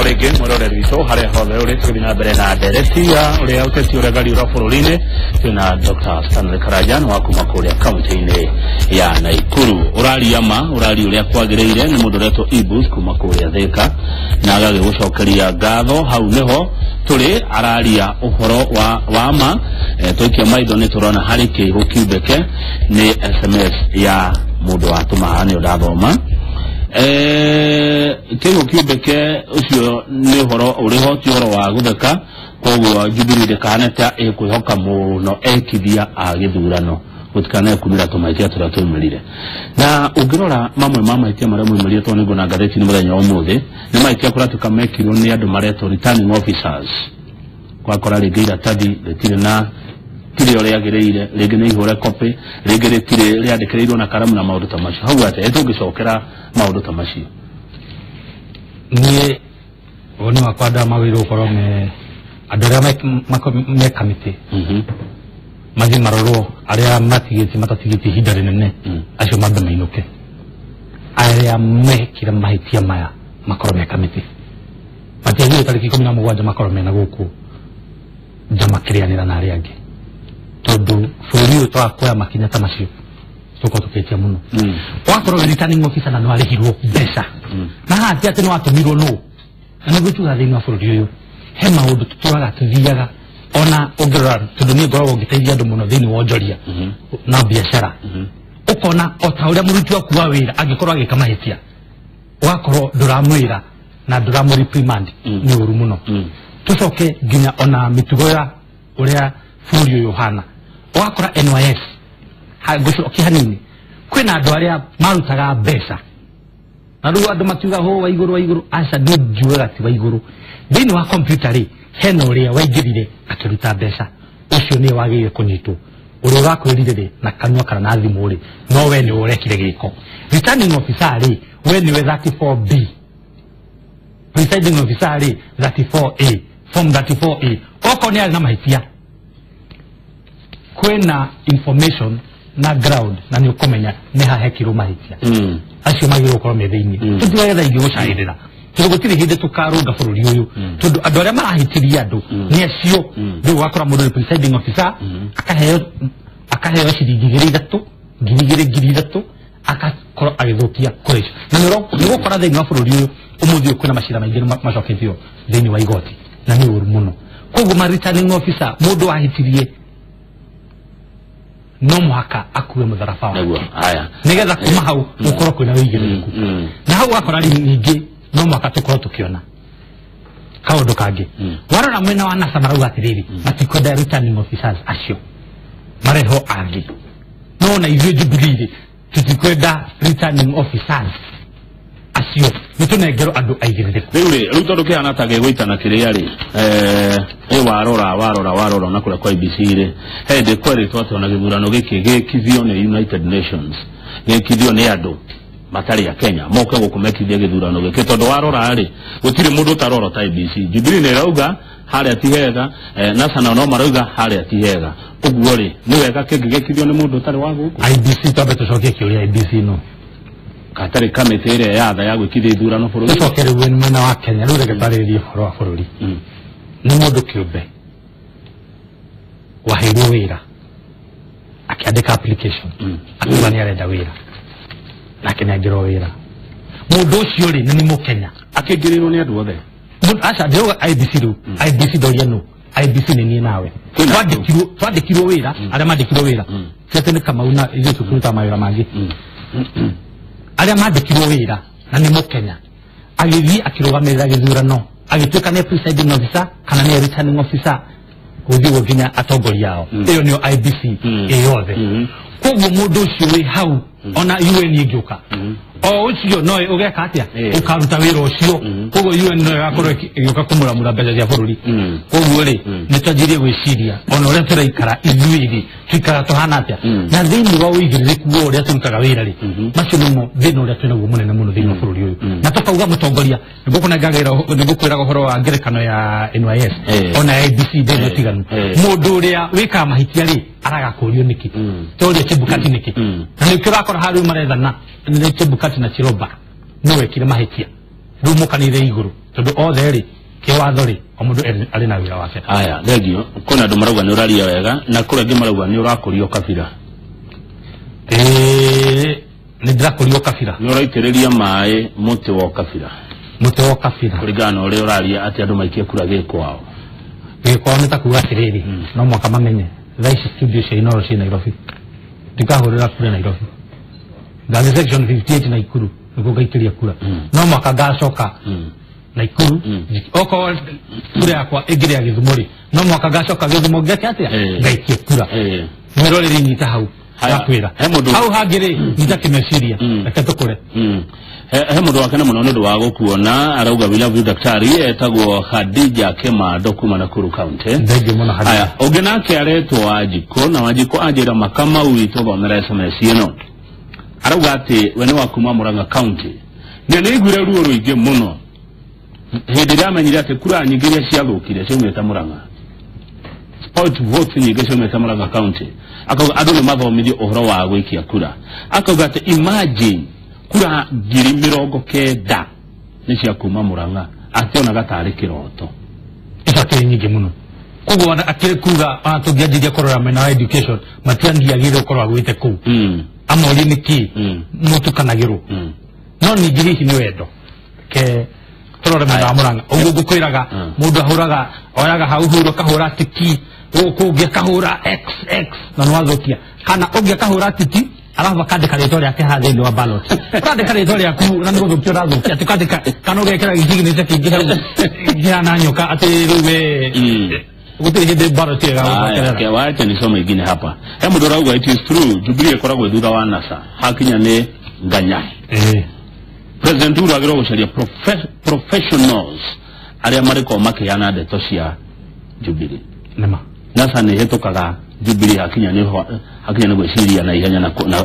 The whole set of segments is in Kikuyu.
Rĩngĩ mwĩroreri witũ harĩa hothe ũrĩ, tũgĩthiĩ na mbere na ndereti ya ũrĩa ũteti ũrĩa bũrũri-inĩ. Twĩna Dr. Stanley Karanja wa kuma kũrĩa kaunti-inĩ ya Naikuru. Ũraria ma ũraria ũrĩa kwagĩrĩire nĩ mũndũ ũretwo Ibus kuma kũrĩa Thika, na agagĩgũcokeria ngatho. Hau nĩho tũrĩ, araria ũhoro wa ma. Twaikia maitho nĩ tũrona harĩ kĩihũ kiumbĩke nĩ SMS ya mũndũ watũma haha, nĩyo ndathoma. Kĩihũ kiumbĩke ũcio nĩ ũhoro ũrĩho, ti ũhoro wa gũtheka. Koguo Jubilee ndĩkahane ta ĩkwĩhoka mũno ekithia a gĩthurano, gũtikanae kumĩra tũmahĩtia tũrĩa twaumĩrire. Na ũngĩrora mamwe ma mahĩtia marĩa maumĩrire, tondũ nĩnguona ngathĩti-inĩ mũthenya wa ũmũthĩ, nĩ mahĩtia kũratuĩka mekirwo nĩ andũ maretwo returning officers. Gwakora rĩngĩ iratathi rĩtirĩ na tirĩ o rĩagĩrĩire, rĩngĩ nĩ ihũre copy, rĩngĩ rĩtirĩ rĩandĩkĩrĩirwo na karamu na maũndũ ta macio. Hau atĩa tũngĩcokera maũndũ ta macio? Niĩ woni wakwa, andũ aya magĩrĩirwo gũkorwo me andũ arĩa me kamĩtĩ, mathiĩ marorwo arĩa matigĩtie matatigĩtie ihinda rĩnene, acio mambe mainũke, arĩa mekire mahĩtia maya makorwo me kamĩtĩ. Matiagĩrĩire tarĩki 17 makorwo mena gũkũ nja makĩrĩanĩra na arĩa angĩ, tondũ bũrũri ũyũ twakuoya makinya ta macio tũkorwo tũkĩtia mũno. Wakorwo wĩ returning officer na nĩwarĩhirwo mbeca, na haha ti atĩ nĩwatũmirwo nũ, na nĩguo tugaga thĩinĩ wa bũrũri ũyũ he maũndũ tũtũraga tũthiaga. Ona ũngĩrora, tondũ niĩ ngoragwo ngĩteithia andũ mũno thĩinĩ wa onjoria na biacara, ũkona o ta ũrĩa mũruti waku wa wĩra angĩkorwo agĩka mahĩtia, ũgakorwo ndũramwĩra na ndũramũ reprimand, nĩ ũru mũno. Tũcoke nginya ona mĩtugo ya ũrĩa bũrũri ũyũ ũhana, ũgakora NYS, ngũcokia hanini, kwĩna andũ arĩa marutaga mbeca na rĩu andũ makiuga ho wa igũrũ wa igũrũ. Aca, niĩ njugaga ti wa igũrũ. Thĩinĩ wa kompyuta rĩ, hena ũrĩa waingĩrire akĩruta mbeca, ũcio nĩwe wagĩrĩire kũnyitwo. Ũrĩa ũrakwĩrire rĩ na kanua kana na thimũ rĩ, no we nĩwe ũrekire gĩko. Returning officer rĩ, we nĩwe 34B, presiding officer rĩ 34A, form 34A. Okorwo nĩ arĩ na mahĩtia, kwĩna information na ground na nĩ ũkũmenya nĩ ha hekirwo mahĩtia. Acio magĩrĩirwo gũkorwo me thĩinĩ. Tũtirage thaa ingĩ gũcaĩrĩra, tondũ gũtirĩ hĩndĩ tũkarũnga bũrũri ũyũ, tondũ andũ arĩa marahĩtĩria andũ nĩ acio. Rĩu ũgakora mũndũ nĩ presiding officer, akaheo ciringi igĩrĩ ithatũ, 2,000, 3,000, agakorwo agĩthũkia kũrĩ icio. Na nĩ ũgũkora thĩinĩ wa bũrũri ũyũ ũmũthĩ ũyũ kwĩna macira maingĩ macoketio thĩinĩ wa igoti, na nĩ ũru mũno. Koguo ma returning officer, mũndũ wahĩtirie no mũhaka akue mũtharaba wake. Nĩguo haya. Nĩgetha kuma hau gũkorwo kwĩna wĩigĩrĩrĩku. Na hau ũgakora rĩu ningĩ no mũhaka tũkorwo tũkĩona kaũndũ kangĩ. Warora mwena wa NASA marauga atĩrĩrĩ, matikwenda returning officers acio, marehwo angĩ. No na ithuĩ Jubilee rĩ, tũtikwenda returning officers acio, nĩ tũnengerwo andũ aigĩrĩrĩku. Rĩu rĩ, rĩu tondũ kĩhana ta gĩgũitana kĩrĩa rĩ, ĩ warora na kũrĩa kwa IEBC rĩ, he hĩndĩ kwerĩtwo atĩ ona gĩthurano gĩkĩ gĩkithio nĩ United Nations, gĩkithio nĩ andũ matarĩ a Kenya moke gũkũ mekithie gĩthurano gĩkĩ, tondũ warora rĩ, gũtirĩ mũndũ ũtarora ta IEBC. Jubilee nĩ ĩrauga harĩa ti hega, NASA nao no marauga harĩa ti hega. Ũguo rĩ, nĩ wega kĩngĩ gĩkithio nĩ mũndũ ũtarĩ wa gũkũ? IEBC, twambe tũcokie kĩũria, IEBC no Gatarĩ kamĩtĩ ĩrĩa yatha ya gwĩkithia ithurano bũrũri. Tũcoke rĩu mwena wa Kenya. Rĩu reke twarĩrĩrie ũhoro wa bũrũri. Nĩ mũndũ kĩũmbe waheirwo wĩra, akĩandĩka application, akiuga nĩ arenda wĩra, nake nĩangĩrwo wĩra. Mũndũ ũcio rĩ, nĩ mũkenya. Akĩingĩrĩrwo nĩ andũ othe. Aca, ndĩrauga IEBC. Rĩu IEBC ndoria nũ? IEBC nĩ niĩ nawe. Kwĩna andũ. Twandĩkirwo wĩra, arĩa mandĩkirwo wĩra, ti atĩ nĩ Kamau na ithuĩ tũkĩruta mawĩra mangĩ. Arĩa mandĩkirwo wĩra na nĩ mũkenya, agĩthiĩ akĩrũgamĩrĩra gĩthurano, agĩtuĩka nĩ presiding officer kana nĩ returning officer, gũthiĩ ũguo nginya atongoria ao. Ĩyo nĩyo IEBC ĩ yothe. Koguo mũndũ ũcio wĩ hau, ona UN ĩngĩũka, o ũcio no ũgeka atĩa? Ũkaruta wĩra ũcio. Koguo UN no ĩgakorwo ĩgĩũka kũmũramũra mbeca cia bũrũri. Koguo rĩ, nĩ twanjirie gwĩciria ona ũrĩa tũraikara ithuĩ rĩ, tuikara tũhana atĩa na thĩinĩ wa ũigĩrĩrĩku wa ũrĩa tũrutaga wĩra rĩ. Macio nĩmo thĩna ũrĩa twĩnaguo mũnene mũno thĩinĩ wa bũrũri ũyũ. Na tũkauga mũtongoria nĩngũkũnengagĩra, nĩngũkwĩraga ũhoro wa ngerekano ya NYS, ona IEBC ndĩrĩ ũtiganu. Mũndũ ũrĩa wĩkaga mahĩtia rĩ, araga kũrio nĩkĩ? Toria Chebukati nĩkĩ? Na nĩkĩo ũrakora harĩa marethana nĩ Chebukati na Chiroba, nĩ wekire mahĩtia, rĩu mũkanire igũrũ. Tondu othe ri kiwatho ri o mundu ari na wira wake. Aya thengio kuna andu marauga ni uraria wega na kuri angi marauga ni urakurio kabira. Ni ndirakurio kabira. Ni uraitiriria mai muti wa kabira. Muti wa kabira kuringana na uria uraria ati andu maikie kura gikwao. Gikwao ni ta kuga atiriri no mwaka mamenye thaa ici studio cia Inoro ci Nairobi ndikahurira kura Nairobi ngathi section 58 Naikuru niguo ngaikĩria kura no mwaka ngacoka Naikuru okorwo kura yakwa ĩngĩrĩ ya Gĩthumo rĩ no mwaka ngacoka Gĩthumo ngeke atĩa ngaikie kura mwĩroreri nyita hau nakwĩra hau hangĩ rĩ nyita kĩmeciria reke tũkũre. He mũndũ wakena mũno nĩ ũndũ wa gũkuona arauga we love you daktari etagwo Khadija Kemando kuma Nakuru County. Thengiũ mũno Khadija. Aya ũngĩ nake aretwo Wanjikũ na Wanjikũ anjĩra Makamau witũ thomera SMS ĩno arauga atĩ we nĩ wa kuma Murang'a County na nĩ aiguire ruo rũingĩ mũno hĩndĩ ĩrĩa amenyire atĩ kura nyingĩ iria ciathũkire ciaumĩte Murang'a, spoilt votes nyingĩ ciaumĩte Murang'a County. Akauga andũ nĩ mathomithio ũhoro wa gwĩkia kura. Akauga atĩ imagine kura 90,000 nĩ cia kuma Murang'a ationaga tarĩ kĩroto. Icio akĩrĩ nyingĩ mũno koguo akĩrĩ kuga ona tũngĩanjirie kũrora mwena wa education matiangiagĩrĩirwo gũkorwo agwĩte kũu amorie nĩkĩ mũtukanagĩrwo no ningĩ hihi nĩ wendo ke tũrore mwena wa Murang'a ũguo ngũkwĩraga mũndũ ahũraga oyaga hau hũra akahũra tiki gũkũ ũngĩ akahũra xx na nĩwathũkia kana ũngĩ akahũra tiki alafu akandĩka rĩtwa rĩake haha thĩinĩ wa ballot ũrandĩka rĩtwa rĩaku na nĩ gũthũkia ũrathũkia atĩ ũkandĩka kana ũgekĩra gĩsignature kĩngĩ hau kĩhana nyoka atĩ rĩu we gũtirĩ hĩndĩ ballot ĩyo ĩgagũcokerera. Wacha nisome ingine hapa. He mũndũ ũrauga it is true Jubilee ĩkoragwo thutha wa NASA hakinya nĩ nganya. President Uhuru agĩrĩirwo gũcaria professionals arĩa marĩkorwo makĩheana ndeto cia Jubilee. Nĩma NASA nĩ ĩhĩtũkaga Jubilee hakinya nĩ gwĩciria na ihenya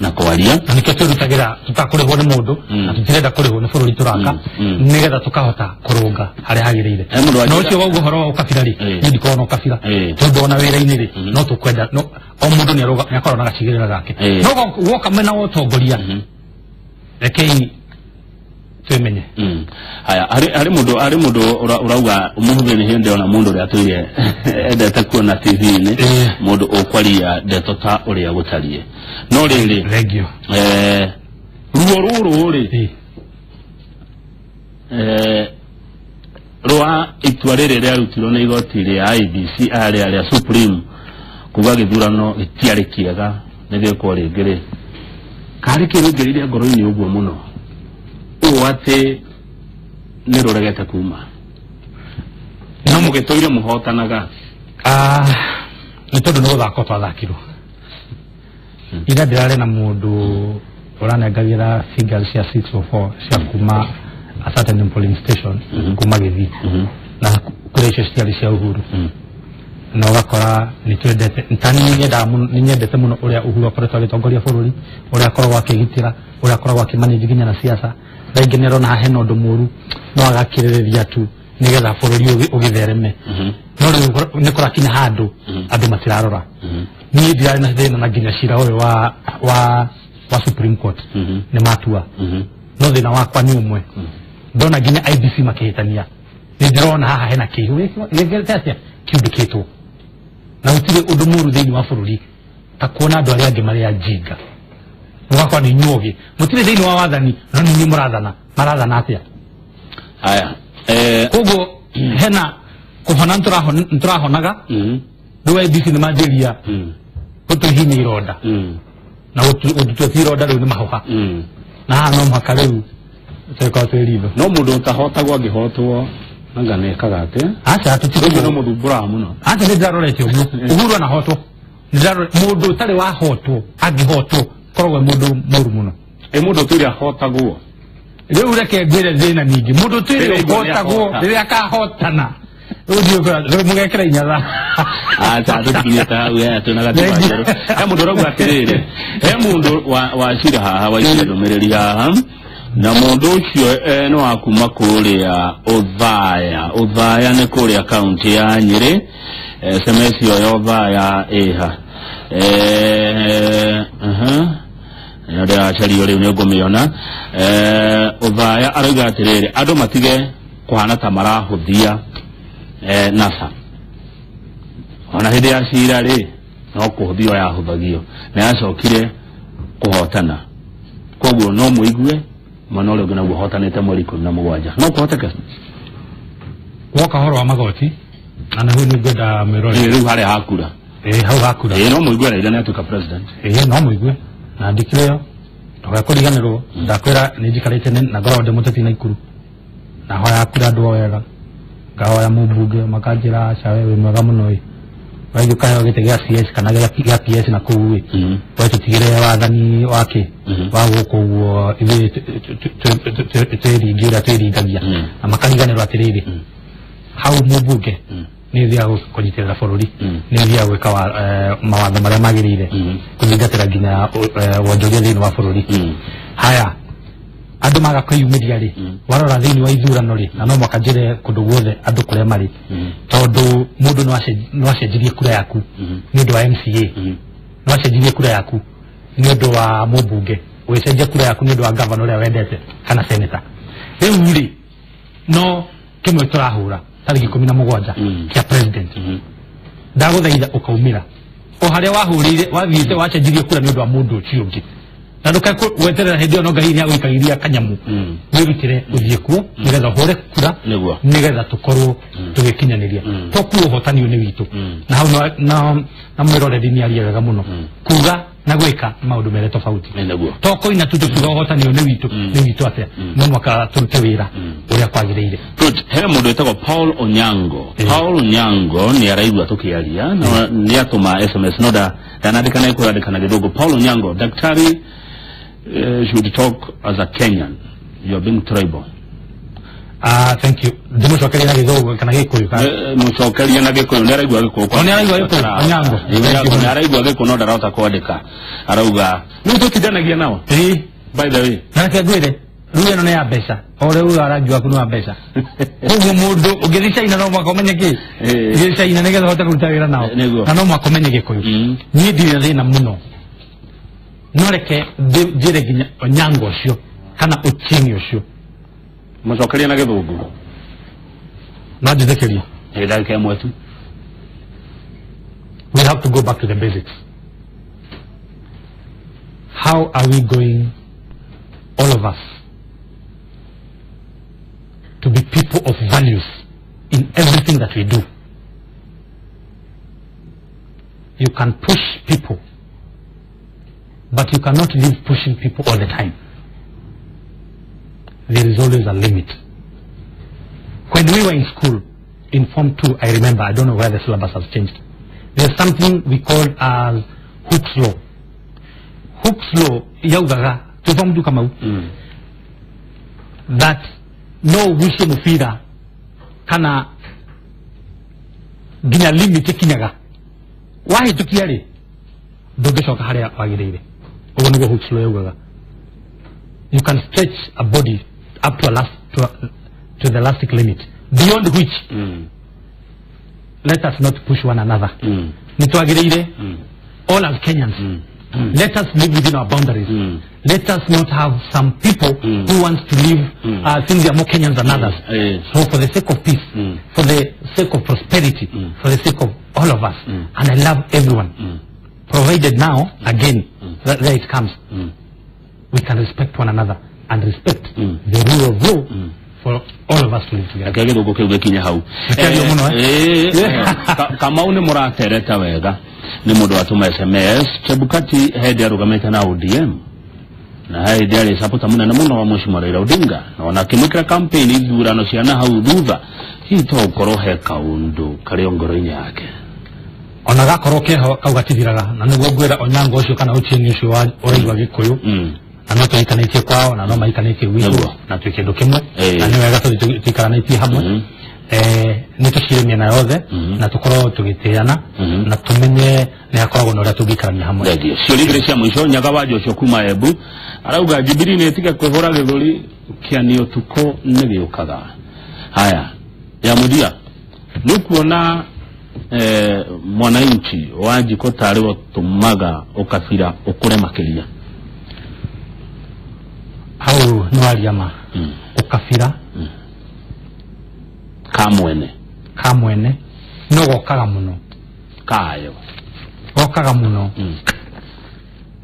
na kwaria. Na nĩkĩo twĩrutagĩra tũtakũrĩhwo nĩ mũndũ na tũtirenda kũrĩhwo nĩ bũrũri tũraka nĩgetha tũkahota kũrũnga harĩa hagĩrĩire. Na ũcio wauga ũhoro wa ũkabira rĩ niĩ ndikoragwo na ũkabira tondũ ona wĩra-inĩ rĩ no tũkwenda o mũndũ nĩ akoragwo na gacigĩrĩra gake no woka mwena wa ũtongoria rekei twimenye. Haya hari mundu urauga umuthĩ nĩ hĩndĩ ona mundu ũrĩa atũire endete kuona TV-inĩ mundu ũkwaria ndeto ta ũrĩa gũtariĩ no rĩrĩ thengio ruo rũrũ rĩ rwa itua rĩrĩ rĩarutirwo nĩ igoti rĩa IEBC arĩa rĩa Supreme kuga gĩthurano gĩtiarĩ kĩega nĩ gĩkwo rĩngĩ rĩ karĩ kĩrũngĩrĩire ngoro-inĩ ũguo mũno ũũ atĩ nĩ rũregete kuma no mũgĩtũire mũhotanaga nĩ tondũ nĩ gũthaka twathakirwo ira ndĩrarĩ na mũndũ ũranengagĩra figures cia 604 cia kuma a certain polling station kuma Gĩthii na kũrĩa icio citiarĩ cia Uhuru na ũgakora nĩ twendete ta nĩ nyendete mũno ũrĩa Uhuru akoretwo agĩtongoria bũrũri ũrĩa akoragwo akĩgitĩra ũrĩa akoragwo akĩmanage nginya na siasa thaa ingĩ nĩ arona hena ũndũ mũru no agakirĩrĩria tu nĩgetha bũrũri ũgĩthereme no rĩu nĩ kũrakinya handũ andũ matirarora niĩ ndirarĩ na thĩna na nginya cira ũyũ wa Supreme Court nĩ matua no thĩna wakwa nĩ ũmwe ndona nginya IEBC makĩhĩtania nĩ ndĩrona haha hena kĩihũ gĩkĩrĩte atĩa kĩundĩkĩtwo na gũtirĩ ũndũ mũru thĩinĩ wa bũrũri ta kuona andũ arĩa angĩ marĩ ajinga mũgakora nĩ inyuĩ mũtirĩ thĩinĩ wa wathani no nĩ inyuĩ mũrathana marathana atĩa haya koguo hena kũhona nĩtũrahonaga rĩu IEBC nĩ manjĩria gũtũhihinya ironda na gũtua ti ironda rĩu nĩ mahũha na haha no mũhaka rĩu tũgĩkorwo twĩ ritho no mũndũ ũtahotagwo angĩhotwo anga nĩ ekaga atĩa aca tũtirĩ no mũthumbũraga mũno aca nĩ ndĩrarorete ũguo Uhuru anahotwo mũndũ ũtarĩ wahotwo angĩhotwo koragwo mũndũ mũru mũno ĩ mũndũ ũtũire ahotagwo rĩu reke ngwĩre thĩna ningĩ mũndũ ũtũire ũhotagwo rĩrĩa akahotana rĩu mũgekĩra inyatha aca tũtikinyĩte hau twĩna gatiba njerũ he mũndũ ũrauga atĩrĩrĩ he mũndũ wa cira haha waikia ndũmĩrĩri haha na mũndũ ũcio nĩ wa kuma kũrĩa Othaya Othaya nĩ kũrĩa kaunti ya Nyĩrĩ SMS ĩyo ya Othaya ĩha ndĩracario rĩu nĩ ngũmĩona Othaya arauga atĩrĩrĩ andũ matige kuhana ta marahũthia NASA ona hĩndĩ ya cira rĩ no kũhũthio yahũthagio na yacokire kũhotana koguo no mũigue mwena ũrĩa ũngĩ naguo ũhotanĩte mweri 17 no kũhoteke woka horo wa magoti na nahu nĩ ngwenda mwĩrore rĩu harĩa hakura hau hakura no mũigue Raila nĩ atuĩka president no mũigue na ndikire ndũgakũriganĩrwo ndakwĩra nĩ njikarĩte na ngoragwo ndĩ mũteti Naikuru na hoya kura andũ wega ngahoya mũmbunge makanjĩra aca we wĩ mwega mũno ĩ waithiĩ ũkaheo gĩtĩ gĩa CS kana gĩa PS na kũu ĩ we tũtigĩre wathani wake wa gũkũ ũguo ithuĩ twĩringi ũrĩa twĩringagia na makariganĩrwo atĩrĩrĩ hau mũmbunge nĩ ũthiaga kũnyitĩrĩra bũrũri nĩ ũthiaga gwĩka mawatho marĩa magĩrĩire kũthingatĩra nginya wonjoria thĩinĩ wa bũrũri haya andũ maga kwĩyumĩria rĩ warora thĩinĩ wa ithurano rĩ na no mwaka njĩre kũndũ guothe andũ kũrĩa marĩ tondũ mũndũ no acenjirie kura yaku nĩ ũndũ wa MCA no acenjirie kura yaku nĩ ũndũ wa mũmbunge ũgĩcenjia kura yaku nĩ ũndũ wa gavana ũrĩa wendete kana senator rĩu rĩ no kĩmwe tũrahũra tarĩki 17 kĩa president ndagũthaitha ũkaumĩra o harĩa wahũrĩire wathiĩte wacenjirie kura nĩ ũndũ wa mũndũ ũcio ũngĩ na ndũkagweterera hĩndĩ ĩyo no Ngai nĩagũikagĩria kanyamu wĩrutĩre ũthiĩ kuo nĩgetha ũhũre kura nĩgetha tũkorwo tũgĩkinyanĩria to kuo ũhotani ũyũ nĩ witũ na hau na mwĩroreri nĩ aria wega mũno kuga na gwĩka maũndũ merĩ tofauti to kũina tu tũkiuga ũhotani ũyũ nĩ witũ nĩ witũ atĩa no mwaka tũrute wĩra ũrĩa kwagĩrĩire. Good. He mũndũ wĩtagwo Paul Onyango. Paul Onyango nĩ araigua tũkĩaria na nĩ atũma SMS no ndanandĩka na ĩkũrandĩka na Gĩthũngũ. Paul Onyango, daktari should talk as a Kenyan. You are being tribal. Thank you. Ndĩmũcokerie na Gĩthũngũ kana Gĩkũyũ? Mũcokerie na Gĩkũyũ, nĩ araigua Gĩkũyũ. Nĩ araigua Gĩkũyũ, Onyango. Nĩ araigua Gĩkũyũ no ndarahota kwandĩka. Arauga, nĩ tũtindanagia nao? Ĩĩ. By the way. Na reke ngwĩre, rĩu ĩno nĩ ya mbeca. O rĩu arangi waku nĩ wa mbeca. Koguo mũndũ ũngĩthiĩ China no mũhaka ũmenye kĩ? Ũngĩthiĩ China nĩgetha ũhote kũruta wĩra nao. Na no mũhaka ũmenye Gĩkũyũ. Niĩ ndirĩ na thĩna mũno. No reke njĩre nginya Onyango ũcio kana Ochieng ũcio. Mũcokerie na Gĩthũngũ. No njĩtĩkĩrie. Ĩ ndagĩka ĩmwe tu. We have to go back to the basics. How are we going, all of us, to be people of values in everything that we do? You can push people, but you cannot live pushing people all the time. There is always a limit. When we were in school, in Form 2, I remember, I don't know where the syllabus has changed. There's something we call as Hooke's Law. Hooke's Law, yaugaga, to Form 2 kamau, that no gucie mubira kana nginya limit ikinyaga wahĩtũkia rĩ ndũngĩcoka harĩa wagĩrĩire. Ũguo nĩguo Hooke's Law yaugaga. You can stretch a body up to to the elastic limit, beyond which let us not push one another. Nitwagĩrĩire, all as Kenyans, let us live within our boundaries. Let us not have some people who want to live think they are more Kenyans than others. So for the sake of peace, for the sake of prosperity, for the sake of all of us, and I love everyone, provided now, again, there it comes, we can respect one another and respect the rule of law for all of us to live together. Reke Gĩthũngũ kĩu gĩkinye hau. Kamau nĩ mũratereta wega nĩ mũndũ watũma SMS. Chebukati hĩndĩ arũgamĩte na ODM na hĩndĩ arĩ supporter mũnene mũno wa Mheshimiwa Raila Odinga na ona akĩmwĩkĩra campaign ithurano cia na hau thutha, hihi to ũkorwo he kaũndũ karĩ o ngoro-inĩ yake ona gakorwo keho kau gatithiraga na nĩguo ngwĩra Onyango ũcio kana Ochieng ũcio wa ũraigua Gĩkũyũ na no tũikanĩtie kwao na no maikanĩtie gwitũ na twĩ kĩndũ kĩmwe na nĩ wega tũikaranĩtie hamwe nĩ tũcire mĩena yothe na tũkorwo tũgĩtĩana na tũmenye nĩ hakoragwo na ũrĩa tũngĩikarania hamwe. Ciũria igĩrĩ cia mũico. Nyaga wa Joshua kuma Embu arauga Jubilee nĩ ĩtige kwĩhũra gĩthũri kĩani ũtukũ nĩ gĩũkaga. Haya ya mũthia nĩ ũkuona mwananchi wa Njiko tarĩ we ũtũmaga ũkabira ũkũre makĩria. Hau nĩ waria ma. Ũkabira Kamwene. Kamwene no gokaga muno. Kayo. Gokaga muno.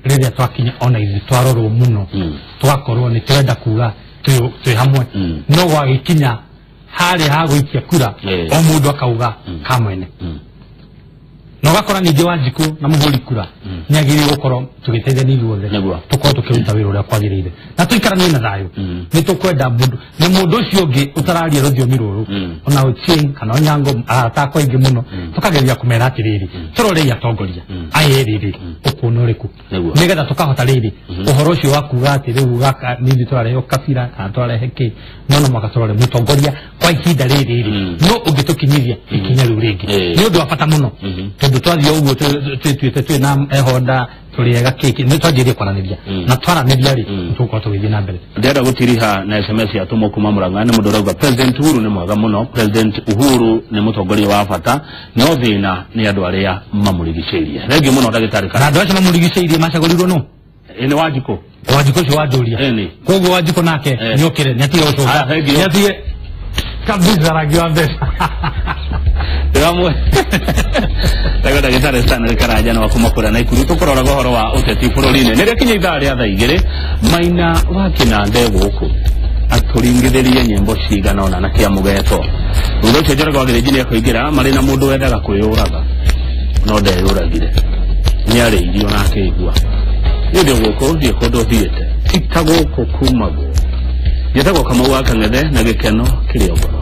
Rĩrĩa twakinya ona ithuĩ twarorwo mũno twakorwo nĩ tũrenda kuga twĩ hamwe no gwagĩkinya harĩa ha gũikia kura o mũndũ akauga kamwene. Na ũgakora ningĩ Wanjikũ na mũhũri kura nĩ agĩrĩirwo gũkorwo tũgĩteithania ithuothe tũkorwo tũkĩruta wĩra ũrĩa kwagĩrĩire na tũikaranie na thayũ. Nĩ tũkwenda mũndũ na mũndũ ũcio ũngĩ ũtararia rũthiomi rũrũ ona Ochieng kana Onyango arata akwa aingĩ mũno tũkageria kũmera atĩrĩrĩ tũrorei atongoria aya erĩ rĩ ũkuona ũrĩkũ nĩgetha tũkahota rĩrĩ ũhoro ũcio wa kuga atĩ rĩu gaka nithuĩ tũrarehe kabira kana tũrarehe kĩ no no mũhaka tũrore mũtongoria kwa ihinda rĩrĩ rĩ no ũngĩtũkinyithia ikinya rĩu rĩngĩ nĩ ũndũ wa bata mũno tondũ twathiĩ ũguo twĩtuĩte twĩ na ehonda tũrĩega kĩkĩ nĩ twanjĩrĩrie kwaranĩria na twaranĩria rĩ tũgũkorwo tũgĩthiĩ na mbere. Ndĩrenda gũtiriha na SMS yatũmwo kuma Murang'a nĩ mũndũ ũrauga President Uhuru nĩ mwega mũno. President Uhuru nĩ mũtongoria wa bata no thĩna nĩ andũ arĩa mamũrigicĩirie. Thengiũ mũno ndagĩtarĩ. Na andũ acio mamũrigicĩirie macagũrirwo nũ? Nĩ Wanjikũ. Wanjikũ ũcio wanjũria. Koguo Wanjikũ nake nĩokĩre nĩatige gũcũnga nĩatige kabisa rangi wa mbeca. Ndĩramwe Ndagĩtarĩ ndagĩtarĩ Stanley Karanja na wa kuma kũrĩa Naikuru tũkũroraga ũhoro wa ũteti bũrũri-inĩ. Nĩrĩo kinya ithaa rĩa thaa igĩrĩ Maina wa Kĩnande gũkũ atũringithĩrie nyĩmbo cigana ũna na kĩa mũgeto. Thutha ũcio Njoroge wa Gĩthĩnji nĩekũingĩra marĩ na mũndũ wendaga kwĩyũraga no ndeyũragire nĩarĩirio na akĩigua. Niĩ ndĩ gũkũ thiĩ kũndũ thiĩte ti ta gũkũ kumagwo. Njĩtagwo Kamau wa Kang'ethe na gĩkeno kĩrĩ o ngoro.